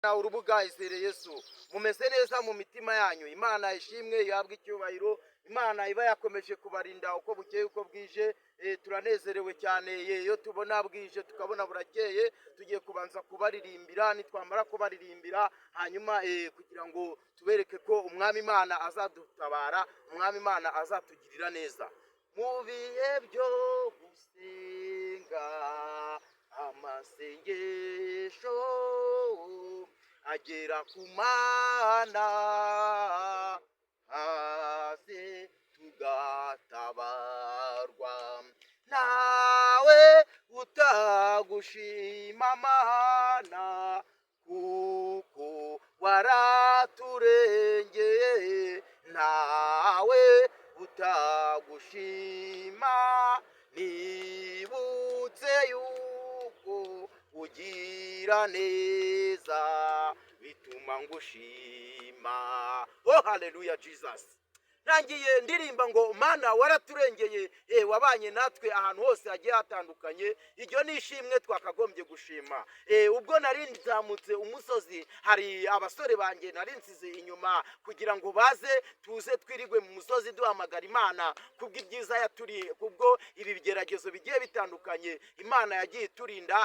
Urubuga Izere Yesu, mumeze neza mu mitima yanyu? Imana ishimwe, ihabwe icyubahiro. Imana iba yakomeje kubarinda uko bukeye, uko bwije. Turanezerewe cyane iyo tubona bwije, tukabona burakeye. Tugiye kubanza kubaririmbira, nitwamara kubaririmbira hanyuma kugira ngo tubereke ko Umwami Imana azadutabara, Umwami Imana azatugirira neza. Mu bihe byo gusenga, amasengesho agera ku Mana, hasi tugatabarwa. Nawe utagushima Mana, kuko waraturengeye. Ntawe utagushima. Nibutse yuko ugira neza, bituma ngushima. Oh, haleluya, Jesus! Ntangiye ndirimba ngo: "Mana, waraturengeye, wabanye natwe ahantu hose hagiye hatandukanye." Iryo ni ishimwe twakagombye gushima. Ubwo nari nzamutse umusozi, hari abasore banjye nari nsize inyuma kugira ngo baze, tuze twirigwe mu musozi duhamagara Imana kubw'ibyiza yaturiye, kubwo ibi bigeragezo bigiye bitandukanye Imana yagiye iturinda.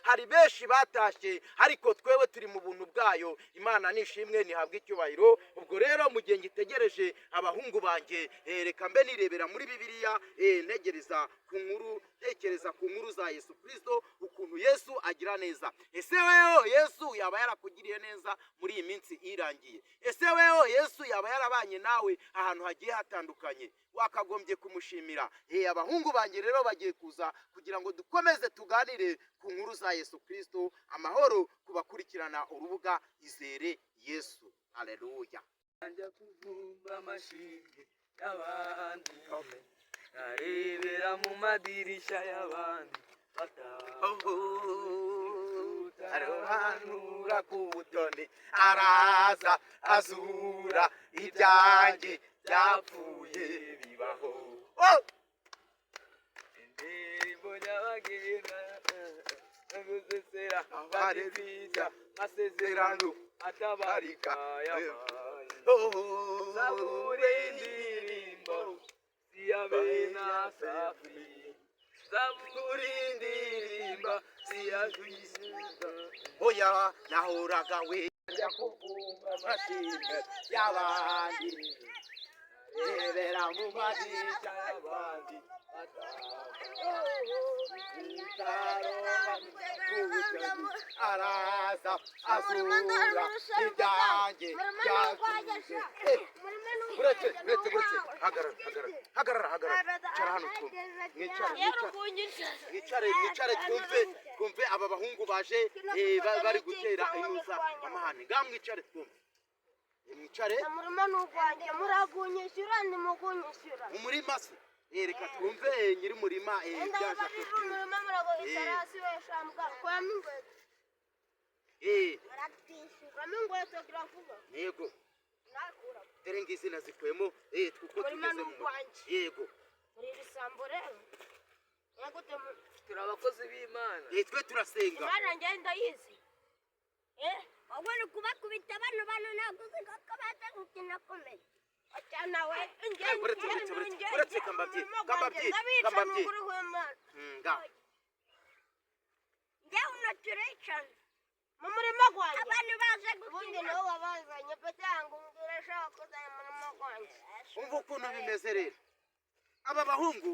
Hari benshi batashye, ariko twewe turi mu buntu bwayo. Imana nishimwe, ntihabwe icyubahiro. Ubwo rero mu gihe ngitegereje abahungu banjye, reka mbe nirebera muri Bibiliya, ntegereza ku nkuru, ntekereza ku nkuru za Yesu Kirisito, ukuntu Yesu agira neza. Ese weho Yesu yaba yarakugiriye neza muri iyi minsi irangiye? Ese weho Yesu yaba yarabanye nawe ahantu hagiye hatandukanye? Wakagombye kumushimira. Abahungu banjye rero bagiye kuza kugira ngo dukomeze tuganire ku nkuru za Yesu Kirisito. Amahoro ku bakurikirana urubuga Izere Yesu. Haleluya! Njya kuvumba amashimwe y'abandi, nkarebera mu madirishya y'abandi. Arohanura ku butoni, araza azura ibyanjye byapfuye bibaho. Oh! Indirimbo nyabagenda gusesera banditira amasezerano atabarika yabaye. Oh! Zaburi indirimbo siya Asafi, zaburi indirimbo siya Jwisiza. Oya, nahoraga we njya kuvumba amashimwe y'abandi, rebera mu madirishya y'abandi. Araza azura ibyanjye byapfuye. Buretse, buretse, buretse! Hagarara, hagarara, hagarara, hagarara! Icara hano twumve. Mwicare, mwicare, mwicare, mwicare, twumve, twumve. Aba bahungu baje bari gutera inuza amahane. Ngaha mwicare twumve. Mwicare. Umurima ni uwanjye, muragunyishyura, ntimugunyishyura. Umurima se? Reka twumve nyiri umurima Enda ibyaje barira atubwira. Umurima muragoyishyura hasi we shambwa, kuramo inkweto. Kuramo inkweto kiravuga. Yego. Nakura. Dore ngizi nazikuyemo kuko Umurima tugeze ni mu murima. uwanjye. Yego. Muri ibisambo rero nyagute. Turi abakozi b'Imana. Twe turasenga. Imana njye ndayizi. Wowe uri kubakubita bano ntabwo uzi ko baza gukina komedi. Cyane we. Uretse, uretse, uretse, uretse, kambabyi, kambabyi, Ndabica. Kambabyi. N'ukuri kw'Imana. Ngaho. Njyewe uno turicana. Mu murima gwanjye. Abantu baje Ubundi gukina. niwo wabazanye pete yangu, mbwira ashaka kuzana mu murima gwanjye. Umva ukuntu bimeze rero. Aba bahungu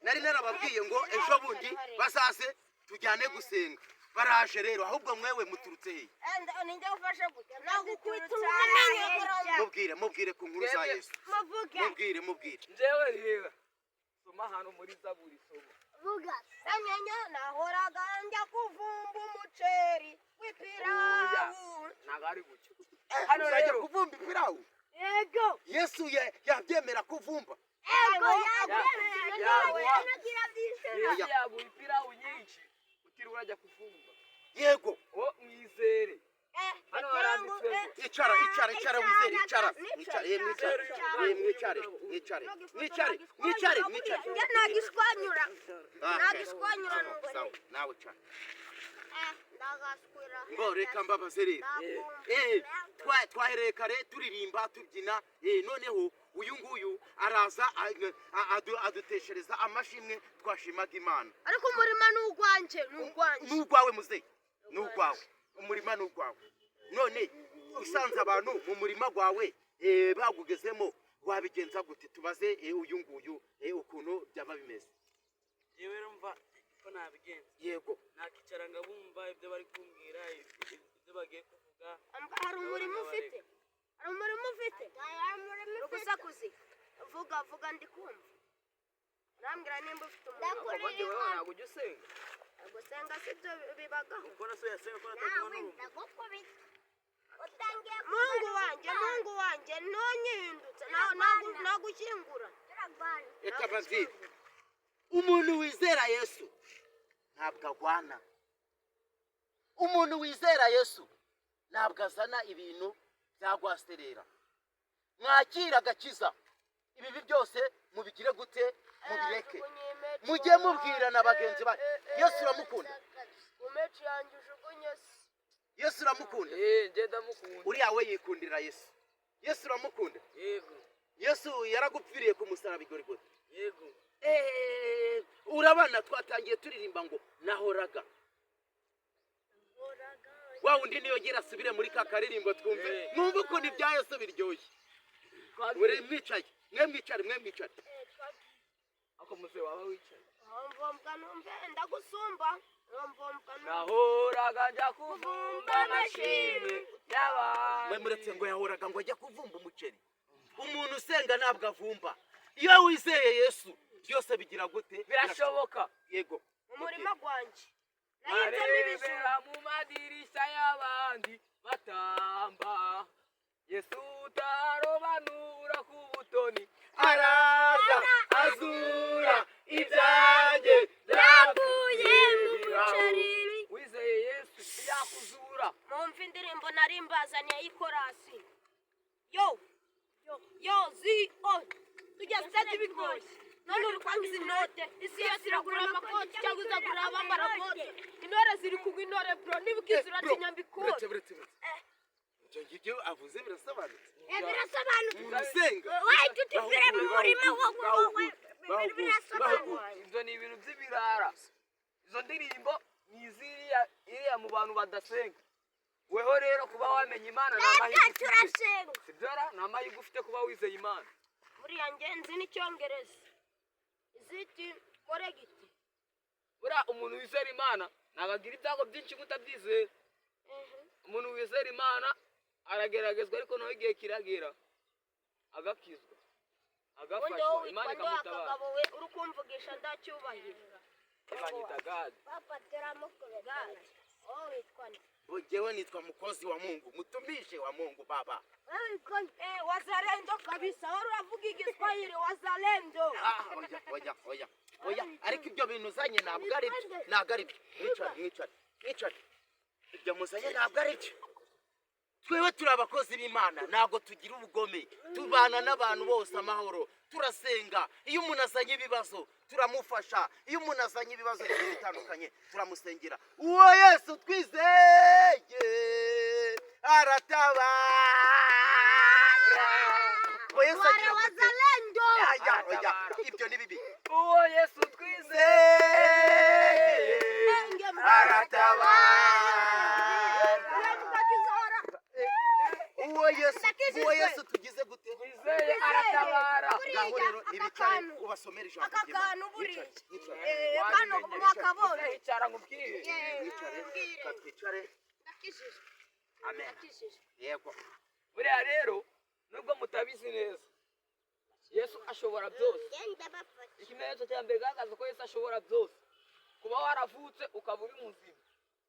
nari narababwiye ngo ejo bundi bazaze tujyane gusenga. Baraje rero. Ahubwo mwewe muturutse hehe? Enda ninjye ufashe gutya nagukubita. Turutse. Mubwire, mubwire ku nkuru za Yesu. Muvuge. Mubwire, mubwire. Njyewe reba, soma hano muri Zaburi, soma. Vuga. Sanyenya nahoraga njya kuvumba umuceri w'ipirawu. Ntabwo ari gutyo hano. Uzajya Rero kuvumba ipirawu? Yego. Yesu yabyemera kuvumba? Ego, yabyemera. Yaguha. Byishyura. Yesu yaguha ipirawu nyinshi utiriwe urajya kuvumba. Yego. Wo mwizere, hano haranditswe ngo Icara, icara, icara, wizere, icara, icara. Mwicare, mwicare, mwicare, mwicare, mwicare, mwicare. Njye nagishwanyura. Ah, Nagishwanyura. Sawa, sawa, nawe icara. Ndagaswira. Ngo reka mbabaze rero. Twahereye kare turirimba, tubyina, noneho uyu nguyu araza aduteshereza amashimwe twashimaga Imana. Ariko umurima ni ugwanjye, ni ugwanjye. Ni urwawe muzehe, ni urwawe, umurima ni urwawe. None usanze abantu mu murima wawe, bagugezemo, wabigenza gute? Tubaze uyu nguyu ukuntu byaba bimeze. Yewe, rumva ko nabigenza. Yego. Nakicara ngabumva ibyo bari kumbwira, ibyo bagiye kuvuga. Hari umurima ufite? Hari umurima ufite? Ugusakuzi, vuga, vuga, ndi kumva. Urambwira nimba ufite umurima. Ubundi wowe ntabwo ujya usenga? Gusenga si byo bibagaho. Kuko na so yasenga ko natari Nawe kubona urumva. ndagukubita. Utangiye. Mungu wanjye, Mungu wanjye, ntunyihindutse, nagushyingura. Turagwana. Reka mbabwire, umuntu wizera Yesu ntabwo agwana. Umuntu wizera Yesu ntabwo azana ibintu byagwaserera. Mwakira agakiza, ibibi byose mubigire gute? Mubireke. Mujye mubwira na bagenzi banyu. Yesu uramukunda? Umeci yanjye ujugunye se. Yesu uramukunda? Eh, njye ndamukunda. Uriya we yikundira Yesu. Yesu uramukunda? Yego. Yesu yaragupfiriye ku musaraba i Gorigota? Yego. Urabona twatangiye turirimba ngo nahoraga wa wundi niyongera asubire muri ka karirimbo twumve. Mwumve ukuntu ibya Yesu biryoshye. Uri mwicaye, mwe mwicare, mwe mwicare. Ako muze waba wicaye. Mvomvwa numve, ndagusumba. Mvomvwa numve. Nahoraga njya kuvumba amashimwe y'abandi. Mwe muretse, ngo yahoraga ngo ajya kuvumba umuceri. Umuntu usenga ntabwo avumba. Iyo wizeye Yesu byose bigira gute? Birashoboka. Yego. Umurima gwanjye nahinzemo ibijumba. Barebera mu madirishya y'abandi batamba, Yesu utarobanura ku butoni Araza azura ibyanjye. Byaguye mu muceri. Wizeye Yesu yakuzura. Mwumve indirimbo nari mbazaniye y'ikorasi. Yo yo zi o, tujya sitade ibigori, none uri kwangiza inote. Isi yose iragura amakoti cyangwa izagura abambara bote. Intore ziri kugwa, intore bro, niba ukizura atinya Buretse, mbikore. buretse, buretse. Ibyo ngibyo avuze birasobanutse. Birasobanutse. Umuntu usenga Wahita utuvire mu murima wowe. Birasobanutse. Ibyo ni ibintu by'ibirara. Izo ndirimbo ni iziriya iriya mu bantu badasenga. Weho rero kuba wamenya Imana ni amahirwe Reka ufite. turasenga. Sibyo ra? Ni amahirwe ufite kuba wizeye Imana. Buriya ngenzi n'icyongereza iziti correct. Buriya umuntu wizera Imana ntabwo agira ibyago byinshi nk'utabyizera. Umuntu wizera Imana arageragezwa, ariko nawe igihe kiragera agakizwa, Ubundi agafashwa, wowe Imana witwa nde? ikamutabara. Akagabo we, uri kumvugisha ndacyubahiro. Banyita Gadi. Papa, turamukubita. Wowe witwa nde? Njyewe nitwa mukozi wa Mungu, mtumishi wa Mungu baba. Wowe witwa nde? Eh, wazalendo kabisa, wari uravuga igiswahili, wazalendo. Ah, oya, oya, oya, oya, ariko ibyo bintu uzanye ntabwo ari byo, ntabwo ari byo. Mwicare, mwicare, mwicare. Ibyo muzanye ntabwo ari byo. Twewe turi abakozi b'Imana, ntabwo tugira ubugome, tubana n'abantu bose amahoro, turasenga. Iyo umuntu azanye ibibazo turamufasha, iyo umuntu azanye ibibazo bigiye bitandukanye turamusengera. Uwo Yesu twizeye aratabara. Ngo Yesu Wale agira gute? wazalendo. Oya, oya, ibyo ni bibi. Uwo Yesu twizeye Aratabara. Uwo Yesu, uwo Yesu tugize gute? Twizeye aratabara. Ngaho rero aka nibicare, kantu. ubasomere ijambo Aka ry'Imana. kantu buriya. Mwicare, mwicare. Eh, kano mwakabonye. Icara nkubwire. Mwicare, Mbwire. twicare. Ndakijijwe. Amen. Ndakijijwe. Yego. Buriya rero nubwo mutabizi neza, Yesu ashobora byose. Ngenda bafata. Ikimenyetso cya mbere kigaragaza ko Yesu ashobora byose, kuba waravutse ukaba uri muzima,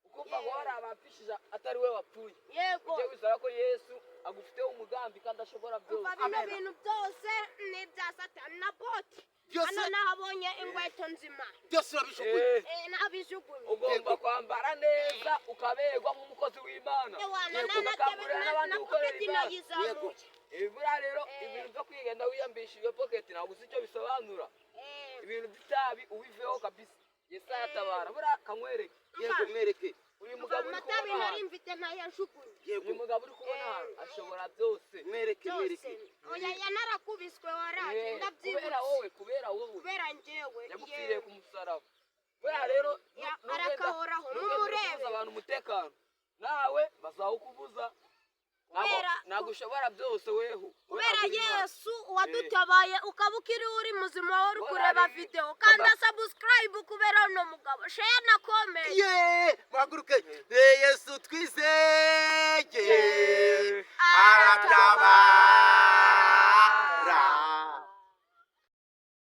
ukumva ngo hari abapfishije atari we wapfuye, Yego. ujye wizera ko Yesu agufiteho umugambi kandi ashobora byose. Umva, bino bintu byose ni ibya Satani na boti. Byose. Hano nahabonye inkweto nzima. Byose urabishoboye. Eh, Eh, nabijugunye. ugomba kwambara neza ukaberwa nk'umukozi w'Imana. Ewana, Yego, ugakangurira n'abandi na gukorera poketi Imana. nayizamuye. Ibi buriya rero, Eh. ibintu byo kwigenda wiyambisha iyo poketi ntabwo uzi icyo bisobanura. Eh, Ibintu by'itabi ubiveho kabisa. Yesu aratabara. Buriya kanywereke. Yego, mwereke. Uyu mugabo uri Amatabi kubona nari hano, mfite ntayajugunye. uyu mugabo uri kubona hano ashobora byose. Mwereke, Byose. mwereke. Oya, yanarakubiswe warate. Kubera Ndabyibutse. wowe, kubera wowe Kubera njyewe. yagupfiriye ku musaraba. Kubera rero Arakahoraho, nugenda mumurebe. kubuza abantu umutekano, nawe bazawukubuza. Ntabwo ushobora byose weho. Kubera Ntabwo uri Imana. Yesu wadutabaye, ukaba ukiri uri muzima, wowe uri Bora kureba video, kanda subscribe kubera uno mugabo, share na comment. Ye, muhaguruke. Yesu twizeye aratabara.